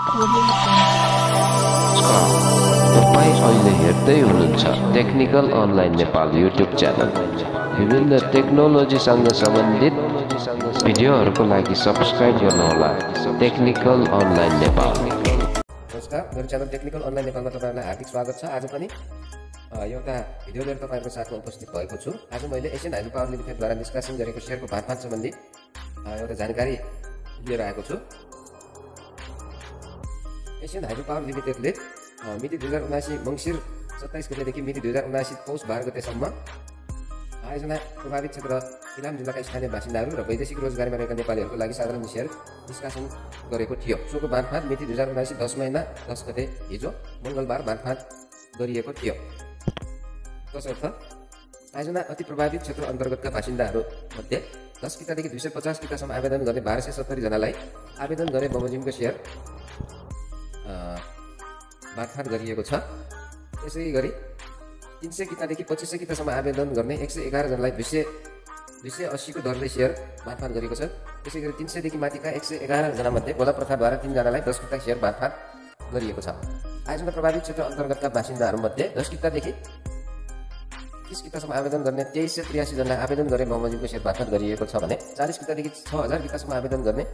तपाईं अहिले हेर्दै हुनुहुन्छ technical online Nepal YouTube channel. विभिन्न टेक्नोलोजीसँग सम्बन्धित भिडियोहरूको लागि सब्स्क्राइब गर्नुहोला टेक्निकल अनलाइन नेपाल। नमस्कार, मेरो च्यानल टेक्निकल अनलाइन नेपालमा तपाईहरुलाई हार्दिक स्वागत छ। आज पनि एउटा भिडियो लिएर तपाईहरुको साथमा उपस्थित भएको छु। आज मैले एसियन हाइड्रो पावर लिमिटेडद्वारा निष्कासन गरेको शेयरको भागभाग सम्बन्धी एउटा जानकारी लिएर आएको छु। एसियन हाइड्रो पावर लिमिटेडले मिति 2079 मङ्सिर 27 गतेदेखि मिति 2079 पौष 12 गतेसम्म आयोजना प्रभावित क्षेत्र इलाम जिल्लाका स्थानीय बासिन्दाहरू र वैदेशिक रोजगारीमा रहेका नेपालीहरूको लागि साधारण शेयर निष्कासन गरेको थियो। सोको बाँडफाँड मिति 2079 10 महिना 10 गते हिजो मङ्गलबार बाँडफाँड गरिएको थियो। तसर्थ आयोजना अति प्रभावित क्षेत्र अन्तर्गतका बासिन्दाहरू मध्ये 10 कितादेखि 250 कितासम्म आवेदन गर्ने 1270 जनालाई आवेदन गरे बमोजिमको शेयर बाँडफाँड गरिएको छ। त्यसै गरी 300 कितादेखि 2500 कितासम्म आवेदन गर्ने 111 जनालाई 280 को दरले शेयर बाँडफाँड गरेको छ। त्यसै गरी 300 देखि माथिका 111 जना मध्ये गोला प्रथाद्वारा 3 जनालाई 10 किता शेयर बाँडफाँड गरिएको छ। आयोजना प्रभावित क्षेत्र अन्तर्गतका बासिन्दाहरू मध्ये 10 कितादेखि 30 कितासम्म आवेदन गर्ने 2383 जनालाई आवेदन गरे बमोजिमको शेयर बाँडफाँड गरिएको छ भने 40 कितादेखि 6000 कितासम्म आवेदन गर्ने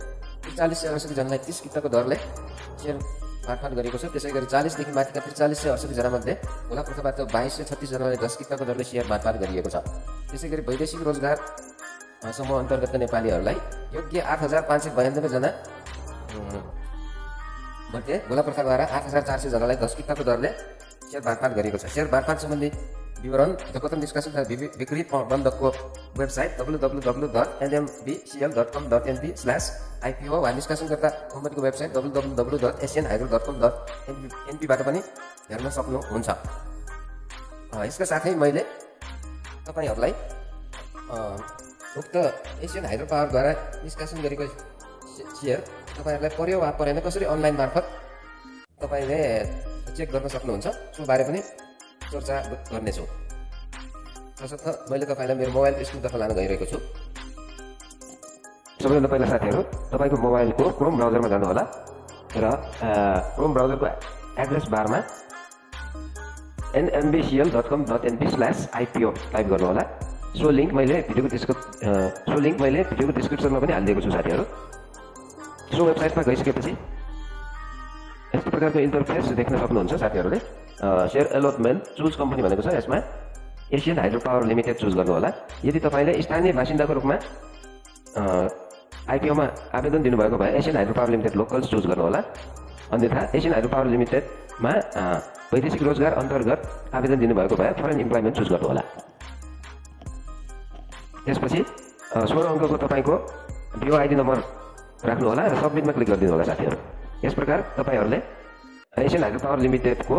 4068 जनालाई 30 किताको दरले शेयर बाँडफाँड गरेको छ। त्यसै गरी 40 देखि माथिका 4068 जना मध्ये गोला प्रथाबाट 2236 जनालाई 10 किताको दरले शेयर बाँडफाँड गरिएको छ। त्यसै गरी वैदेशिक रोजगार समूह अन्तर्गतका नेपालीहरूलाई योग्य 8592 जना मध्ये गोला प्रथाद्वारा 8400 जनालाई 10 किताको दरले शेयर बाँडफाँड गरिएको छ। शेयर बाँडफाँड सम्बन्धी विवरण जगतन निष्कासन तथा बिक्री प्रबन्धकको वेबसाइट www.nmbcl.com.np/ipo वा निष्कासनकर्ता कम्पनीको वेबसाइट www.asianhydro.com.np बाट पनि हेर्न सक्नुहुन्छ। यसका साथै मैले तपाईहरुलाई उक्त एसियन हाइड्रो पावरद्वारा निष्कासन गरेको शेयर तपाईहरुलाई पर्यो वा परेन कसरी अनलाइन मार्फत तपाईले चेक गर्न सक्नुहुन्छ सो बारे पनि चर्चा गर्नेछु। तसर्थ मैले तपाईलाई मेरो मोबाइलको स्क्रिनतर्फ लान गइरहेको छु। सबैभन्दा पहिला साथीहरु तपाईको मोबाइलको क्रोम ब्राउजरमा जानु होला र क्रोम ब्राउजरको एड्रेस बारमा nmbcl.com.np/ipo टाइप गर्नु होला। सो लिंक मैले भिडियोको डिस्क्रिप्सनमा पनि हालिदिएको छु साथीहरु। सो वेबसाइटमा गइसकेपछि यस्तो प्रकारको इन्टरफेस देख्न सक्नुहुन्छ साथीहरुले। शेयर एलोटमेन्ट चुज कम्पनी भनेको छ, यसमा Asian hydro power limited choose गर्नु होला। यदि तपाईले स्थानीय बासिन्दाको रूपमा आईपीओ मा आवेदन दिनुभएको भए Asian hydro power limited locals choose गर्नु होला। अन्यथा एसियन हाइड्रो पावर लिमिटेड मा वैदेशिक रोजगार अन्तर्गत आवेदन दिनुभएको भए फरेन इम्प्लोइमेन्ट चुज गर्नु होला। त्यसपछि 16 अङ्कको तपाईको बिओ आईडी नम्बर राख्नु होला र सबमिटमा क्लिक गरिदिनु होला साथीहरु। यस प्रकार तपाईहरुले एसियन हाइड्रो पावर लिमिटेडको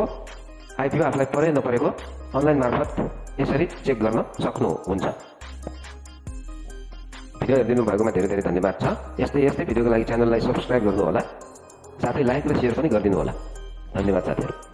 आईपीओ आफूलाई परे नपरेको अनलाइन मार्फत यसरी चेक गर्न सक्नुहुन्छ। भिडियो हेरिदिनु भएकोमा धेरै धेरै धन्यवाद छ। यस्तै भिडियोको लागि च्यानललाई सब्स्क्राइब गर्नु होला, साथै लाइक र शेयर पनि गरिदिनु होला। धन्यवाद साथीहरु।